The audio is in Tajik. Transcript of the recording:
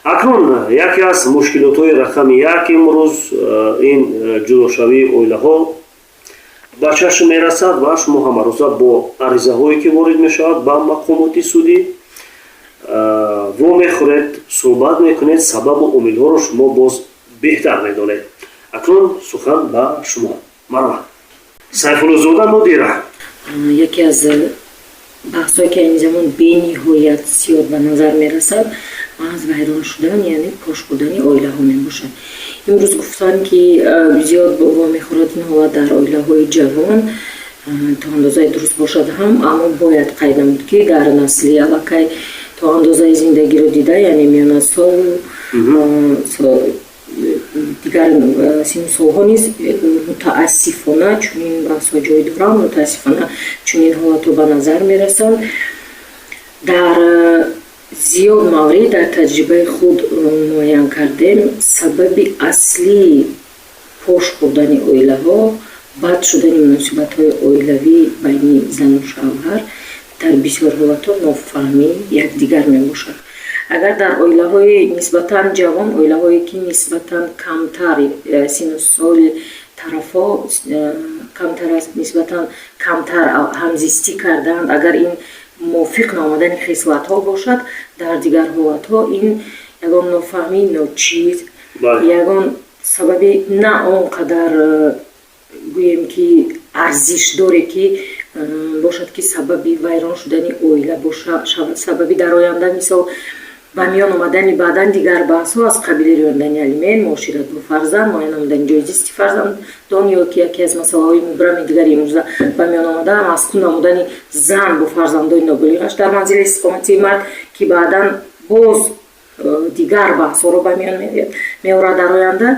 Акнун яке аз мушкилотҳои рақами як имрӯз ин ҷудошавии оилаҳо ба чашм мерасад ва шумо ҳамарӯза бо аризаҳое, ки ворид мешавад ба мақомоти судӣ, вомехӯред, суҳбат мекунед. Сабабу омилҳоро шумо боз беҳтар медонед. Акнун сухан ба шумо, марҳамат, Сайфуллозода Нодира. Яке аз баҳсҳое, ки айни замон бениҳоят зиёд ба назар мерасад, маҳз вайрон шудан, яъне пош хӯрдани оилаҳо мебошад. Имрӯз гуфтанд, ки зиёд вомехӯрад ин ҳолат дар оилаҳои ҷавон, то андозаи дуруст бошад ҳам, аммо бояд қайд намуд, ки дар насли аллакай то андозаи зиндагиро дида, яъне миёнасол, дигар синну солҳо низ мутаассифона чунин баҳсҳо ҷой доранд, мутаассифона чунин ҳолатҳо ба назар мерасанд. Дар зиёд маврид дар таҷрибаи худ муайян кардем: сабаби аслии пош хӯрдани оилаҳо, бад шудани муносибатҳои оилавӣ байни зану шавҳар дар бисёр ҳолатҳо нофаҳмии якдигар мебошад. Агар дар оилаҳои нисбатан ҷавон, оилаҳое ки нисбатан камтар синну соли тарафҳо камтар аст, нисбатан камтар ҳамзистӣ кардаанд, агар ин мувофиқ наомадани хислатҳо бошад, дар дигар ҳолатҳо ин ягон нофаҳмии ночиз, ягон сабаби на он қадар гӯем ки арзишдоре ки бошад, ки сабаби вайрон шудани оила шавад, сабаби дар оянда мисол ба миён омадани баъдан дигар баҳсҳо аз қабили рӯёндани алимент, муошират бо фарзанд, муайян намудани ҷои зисти фарзандон ё ки яке аз масъалаҳои мубрами дигари имрӯза ба миён омада, маскун намудани зан бо фарзандони ноболиғаш дар манзили истиқоматии мард, ки баъдан боз дигар баҳсҳоро ба миён меорад дар оянда.